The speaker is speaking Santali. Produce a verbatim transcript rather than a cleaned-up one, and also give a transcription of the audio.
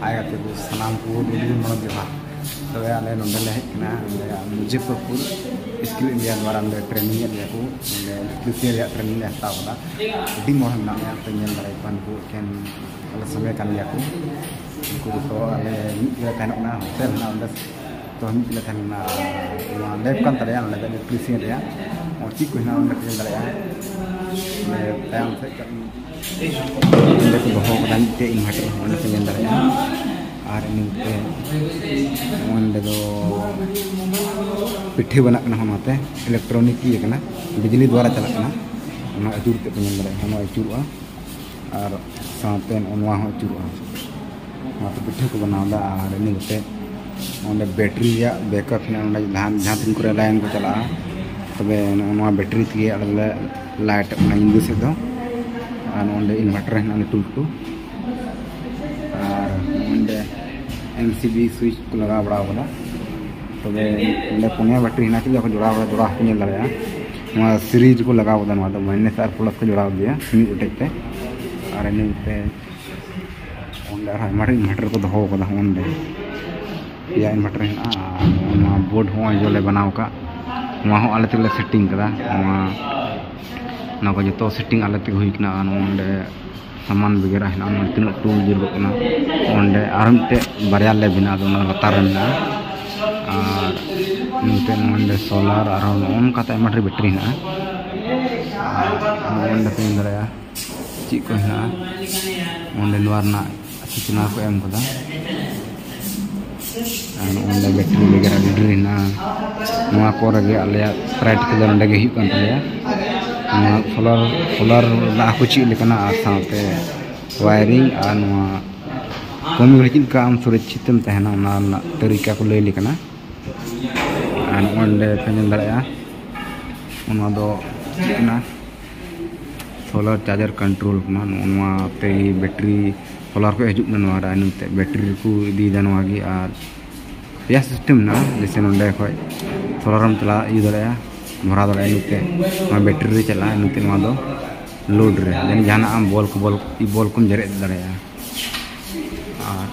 ᱦᱟᱭ ᱜᱟᱛᱮ ᱠᱚ, ᱥᱟᱱᱟᱢ ᱠᱚ ᱟᱹᱰᱤ ᱟᱹᱰᱤ ᱢᱚᱡᱽ ᱡᱚᱦᱟᱨ᱾ ᱛᱚᱵᱮ ᱟᱞᱮ ᱱᱚᱰᱮ ᱞᱮ ᱦᱮᱡ ᱠᱟᱱᱟ, ᱱᱚᱰᱮ ᱢᱩᱡᱟᱯᱷᱚᱨᱯᱩᱨ ᱥᱠᱤᱞ ᱤᱱᱰᱤᱭᱟ ᱫᱣᱟᱨᱟ ᱱᱚᱰᱮ ᱴᱨᱮᱱᱤᱝ ᱮᱫ ᱞᱮᱭᱟ ᱠᱚ, ᱱᱚᱰᱮ ᱤᱞᱮᱠᱴᱨᱤᱥᱤᱭᱟᱱ ᱨᱮᱭᱟᱜ ᱴᱨᱮᱱᱤᱝ ᱞᱮ ᱦᱟᱛᱟᱣ ᱠᱟᱫᱟ᱾ ᱟᱹᱰᱤ ᱢᱚᱡᱽ ᱢᱮᱱᱟᱜ ᱞᱮᱭᱟ᱾ ᱛᱚ ᱧᱮᱞ ᱫᱟᱲᱮᱭᱟᱜ ᱠᱟᱱ ᱠᱚ ᱮᱠᱮᱱ ᱟᱞᱮ ᱥᱚᱸᱜᱮ ᱠᱟᱱ ᱜᱮᱭᱟ ᱠᱚ᱾ ᱩᱱᱠᱩ ᱡᱚᱛᱚ ᱟᱞᱮ ᱢᱤᱫ ᱜᱮᱞᱮ ᱛᱟᱦᱮᱱᱚᱜ ᱠᱟᱱᱟ, ᱦᱳᱥᱴᱮᱞ ᱦᱮᱱᱟᱜᱼᱟ ᱚᱸᱰᱮ᱾ ᱛᱚ ᱢᱤᱫ ᱜᱮᱞᱮ ᱛᱟᱦᱮᱱ ᱠᱟᱱᱟ, ᱱᱚᱣᱟ ᱞᱮᱵ ᱠᱟᱱ ᱛᱟᱞᱮᱭᱟ, ᱱᱚᱰᱮ ᱫᱚ ᱤᱞᱮᱠᱴᱨᱤᱥᱤᱭᱟᱱ ᱨᱮᱭᱟᱜ ᱪᱮᱫ ᱠᱚ ᱦᱮᱱᱟᱜᱼᱟ ᱚᱸᱰᱮ ᱯᱮ ᱧᱮᱞ ᱫᱟᱲᱮᱭᱟᱜᱼᱟ᱾ ᱚᱸᱰᱮ ᱛᱟᱭᱚᱢ ᱥᱮᱫ ᱚᱸᱰᱮ ᱠᱚ ᱫᱚᱦᱚ ᱠᱟᱫᱟ ᱢᱤᱫᱴᱮᱡ ᱤᱱᱵᱷᱟᱨᱴᱟᱨ, ᱚᱸᱰᱮ ᱯᱮ ᱧᱮᱞ ᱫᱟᱲᱮᱭᱟᱜᱼᱟ᱾ ᱟᱨ ᱤᱱᱟᱹ ᱠᱟᱛᱮ ᱚᱸᱰᱮ ᱫᱚ ᱯᱤᱴᱷᱟᱹ ᱵᱮᱱᱟᱜ ᱠᱟᱱᱟ, ᱚᱱᱟᱛᱮ ᱤᱞᱮᱠᱴᱨᱚᱱᱤᱠ ᱤᱭᱟᱹ ᱠᱟᱱᱟ, ᱵᱤᱡᱽᱞᱤ ᱫᱣᱟᱨᱟ ᱪᱟᱞᱟᱜ ᱠᱟᱱᱟ᱾ ᱚᱱᱟ ᱟᱹᱪᱩᱨ ᱛᱮ ᱯᱮ ᱧᱮᱞ ᱫᱟᱲᱮᱭᱟᱜᱼᱟ, ᱚᱱᱟ ᱟᱹᱪᱩᱨᱚᱜᱼᱟ᱾ ᱟᱨ ᱥᱟᱶᱛᱮ ᱱᱚᱜᱼᱚ ᱱᱚᱣᱟ ᱦᱚᱸ ᱟᱹᱪᱩᱨᱚᱜᱼᱟ᱾ ᱚᱱᱟᱛᱮ ᱯᱤᱴᱷᱟᱹ ᱠᱚ ᱵᱮᱱᱟᱣ ᱮᱫᱟ᱾ ᱟᱨ ᱤᱱᱟᱹ ᱠᱟᱛᱮ ᱚᱸᱰᱮ ᱵᱮᱴᱨᱤ ᱨᱮᱭᱟᱜ ᱵᱮᱠᱟᱯ ᱦᱮᱱᱟᱜᱼᱟ, ᱚᱸᱰᱮ ᱡᱟᱦᱟᱸ ᱡᱟᱦᱟᱸ ᱛᱤᱱ ᱠᱚᱨᱮ ᱞᱟᱭᱤᱱ ᱠᱚ ᱪᱟᱞᱟᱜᱼᱟ, ᱛᱚᱵᱮ ᱱᱚᱜᱼᱚ ᱱᱚᱣᱟ ᱵᱮᱴᱨᱤ ᱛᱮᱜᱮ ᱟᱞᱮ ᱞᱮ ᱞᱟᱭᱤᱴᱚᱜ ᱠᱟᱱᱟ ᱧᱤᱫᱟᱹ ᱥᱮᱫ ᱫᱚ᱾ ᱟᱨ ᱱᱚᱜᱼᱚ ᱱᱚᱸᱰᱮ ᱤᱱᱵᱷᱟᱨᱴᱟᱨ ᱦᱮᱱᱟᱜᱼᱟ ᱞᱟᱹᱴᱩ ᱞᱟᱹᱴᱩ᱾ ᱟᱨ ᱱᱚᱜᱼᱚ ᱱᱚᱸᱰᱮ ᱮᱢ ᱥᱤ ᱵᱤ ᱥᱩᱭᱤᱪ ᱠᱚ ᱞᱟᱜᱟᱣ ᱵᱟᱲᱟ ᱟᱠᱟᱫᱟ᱾ ᱛᱚᱵᱮ ᱱᱚᱸᱰᱮ ᱯᱩᱱᱭᱟ ᱵᱮᱴᱨᱤ ᱦᱮᱱᱟᱜ ᱠᱤᱱᱟ, ᱡᱚᱲᱟᱣ ᱡᱚᱲᱟᱣ ᱦᱚᱸᱠᱚ ᱧᱮᱞ ᱫᱟᱲᱮᱭᱟᱜᱼᱟ᱾ ᱱᱚᱣᱟ ᱥᱤᱨᱤᱡᱽ ᱨᱮᱠᱚ ᱞᱟᱜᱟᱣ ᱠᱟᱫᱟ, ᱱᱚᱣᱟ ᱫᱚ ᱢᱟᱭᱱᱟᱥ ᱟᱨ ᱯᱞᱟᱥ ᱠᱚ ᱡᱚᱲᱟᱣ ᱤᱫᱤᱭᱟ ᱢᱤᱫ ᱜᱚᱴᱮᱡ ᱛᱮ᱾ ᱟᱨ ᱤᱱᱟᱹ ᱠᱟᱛᱮ ᱚᱸᱰᱮ ᱟᱨᱦᱚᱸ ᱟᱭᱢᱟ ᱰᱷᱮᱨ ᱤᱱᱵᱷᱟᱨᱴᱟᱨ ᱠᱚ ᱫᱚᱦᱚ ᱠᱟᱫᱟ᱾ ᱚᱸᱰᱮ ᱯᱮᱭᱟ ᱤᱱᱵᱷᱟᱨᱴᱟᱨ ᱦᱮᱱᱟᱜᱼᱟ᱾ ᱟᱨ ᱱᱚᱣᱟ ᱵᱳᱨᱰ ᱦᱚᱸ ᱱᱚᱜᱼᱚᱭ ᱡᱚ ᱞᱮ ᱵᱮᱱᱟᱣ ᱟᱠᱟᱫ, ᱱᱚᱣᱟ ᱦᱚᱸ ᱟᱞᱮ ᱛᱮᱜᱮ ᱞᱮ ᱥᱮᱴᱤᱝ ᱠᱟᱫᱟ᱾ ᱱᱚᱣᱟ, ᱱᱚᱣᱟ ᱠᱚ ᱡᱚᱛᱚ ᱥᱮᱴᱤᱝ ᱟᱞᱮ ᱛᱮᱜᱮ ᱦᱩᱭ ᱠᱟᱱᱟ᱾ ᱟᱨ ᱱᱚᱣᱟ ᱚᱸᱰᱮ ᱥᱟᱢᱟᱱ ᱵᱮᱜᱮᱨᱟ ᱦᱮᱱᱟᱜᱼᱟ, ᱱᱚᱣᱟ ᱛᱤᱱᱟᱹᱜ ᱴᱩᱞ ᱡᱟᱹᱨᱩᱲᱚᱜ ᱠᱟᱱᱟ᱾ ᱚᱸᱰᱮ ᱟᱨᱦᱚᱸ ᱢᱤᱫᱴᱮᱡ ᱵᱟᱨᱭᱟ ᱞᱮ ᱵᱮᱱᱟᱣ ᱟᱫᱚ ᱚᱱᱟ ᱫᱚ ᱞᱟᱛᱟᱨ ᱨᱮ ᱢᱮᱱᱟᱜᱼᱟ᱾ ᱟᱨ ᱱᱚᱛᱮ ᱱᱚᱰᱮ ᱥᱳᱞᱟᱨ ᱟᱨᱦᱚᱸ ᱱᱚᱜᱼᱚ ᱱᱚᱝᱠᱟᱛᱮ ᱟᱭᱢᱟ ᱰᱷᱮᱨ ᱵᱮᱴᱨᱤ ᱦᱮᱱᱟᱜᱼᱟ᱾ ᱟᱨ ᱱᱚᱜᱼᱚ ᱱᱚᱰᱮ ᱯᱮ ᱧᱮᱞ ᱫᱟᱲᱮᱭᱟᱜᱼᱟ ᱪᱮᱫ ᱠᱚ ᱦᱮᱱᱟᱜᱼᱟ᱾ ᱚᱸᱰᱮ ᱱᱚᱣᱟ ᱨᱮᱱᱟᱜ ᱥᱩᱪᱚᱱᱟ ᱠᱚ ᱮᱢ ᱠᱟᱫᱟ᱾ ᱟᱨ ᱱᱚᱜᱼᱚ ᱱᱚᱰᱮ ᱵᱮᱴᱨᱤ ᱵᱮᱜᱮᱨᱟ ᱟᱹᱰᱤ ᱰᱷᱮᱨ ᱦᱮᱱᱟᱜᱼᱟ᱾ ᱱᱚᱣᱟ ᱠᱚᱨᱮ ᱜᱮ ᱟᱞᱮᱭᱟᱜ ᱯᱨᱟᱭᱤᱰ ᱠᱚᱫᱚ ᱱᱚᱰᱮ ᱜᱮ ᱦᱩᱭᱩᱜ ᱠᱟᱱ ᱛᱟᱞᱮᱭᱟ᱾ ᱱᱚᱣᱟ ᱥᱳᱞᱟᱨ, ᱥᱳᱞᱟᱨ ᱨᱮᱱᱟᱜ ᱦᱚᱸᱠᱚ ᱪᱮᱫ ᱞᱮᱠᱟᱱᱟ, ᱟᱨ ᱥᱟᱶᱛᱮ ᱣᱟᱭᱨᱤᱝ ᱟᱨ ᱱᱚᱣᱟ ᱠᱟᱹᱢᱤ ᱜᱷᱟᱹᱲᱤᱡ ᱪᱮᱫ ᱞᱮᱠᱟ ᱟᱢ ᱥᱩᱨᱚᱠᱪᱷᱤᱛ ᱮᱢ ᱛᱟᱦᱮᱱᱟ, ᱚᱱᱟ ᱨᱮᱱᱟᱜ ᱛᱟᱹᱨᱤᱠᱟ ᱠᱚ ᱞᱟᱹᱭ ᱟᱞᱮ ᱠᱟᱱᱟ᱾ ᱟᱨ ᱱᱚᱜᱼᱚᱭ ᱱᱚᱰᱮ ᱯᱮ ᱧᱮᱞ ᱫᱟᱲᱮᱭᱟᱜᱼᱟ, ᱚᱱᱟ ᱫᱚ ᱪᱮᱫ ᱠᱟᱱᱟ, ᱥᱳᱞᱟᱨ ᱪᱟᱨᱡᱟᱨ ᱠᱚᱱᱴᱨᱳᱞ ᱠᱟᱱᱟ᱾ ᱱᱚᱜᱼᱚ ᱱᱚᱣᱟ ᱛᱮᱜᱮ ᱵᱮᱴᱨᱤ ᱥᱳᱞᱟᱨ ᱠᱷᱚᱱ ᱦᱤᱡᱩᱜ ᱠᱟᱱᱟ, ᱱᱚᱣᱟ ᱨᱮ ᱤᱱᱟᱹ ᱛᱮ ᱵᱮᱴᱨᱤ ᱨᱮᱠᱚ ᱤᱫᱤᱭᱮᱫᱟ ᱱᱚᱣᱟ ᱜᱮ᱾ ᱟᱨ ᱯᱮᱭᱟ ᱥᱤᱥᱴᱮᱢ ᱢᱮᱱᱟᱜᱼᱟ, ᱡᱮᱭᱥᱮ ᱱᱚᱸᱰᱮ ᱠᱷᱚᱡ ᱥᱳᱞᱟᱨᱮᱢ ᱪᱟᱞᱟᱣ ᱤᱭᱟᱹ ᱫᱟᱲᱮᱭᱟᱜᱼᱟ, ᱵᱷᱚᱨᱟᱣ ᱫᱟᱲᱮᱭᱟᱜᱼᱟ, ᱤᱱᱟᱹ ᱛᱮ ᱱᱚᱣᱟ ᱵᱮᱴᱨᱤ ᱨᱮ ᱪᱟᱞᱟᱜᱼᱟ, ᱤᱱᱟᱹ ᱛᱮ ᱱᱚᱣᱟ ᱫᱚ ᱞᱳᱰ ᱨᱮ, ᱡᱟᱦᱟᱱᱟᱜ ᱟᱢ ᱵᱚᱞ ᱠᱚ, ᱵᱚᱞ, ᱵᱚᱞ ᱠᱚᱢ ᱡᱮᱨᱮᱫ ᱫᱟᱲᱮᱭᱟᱜᱼᱟ᱾ ᱟᱨ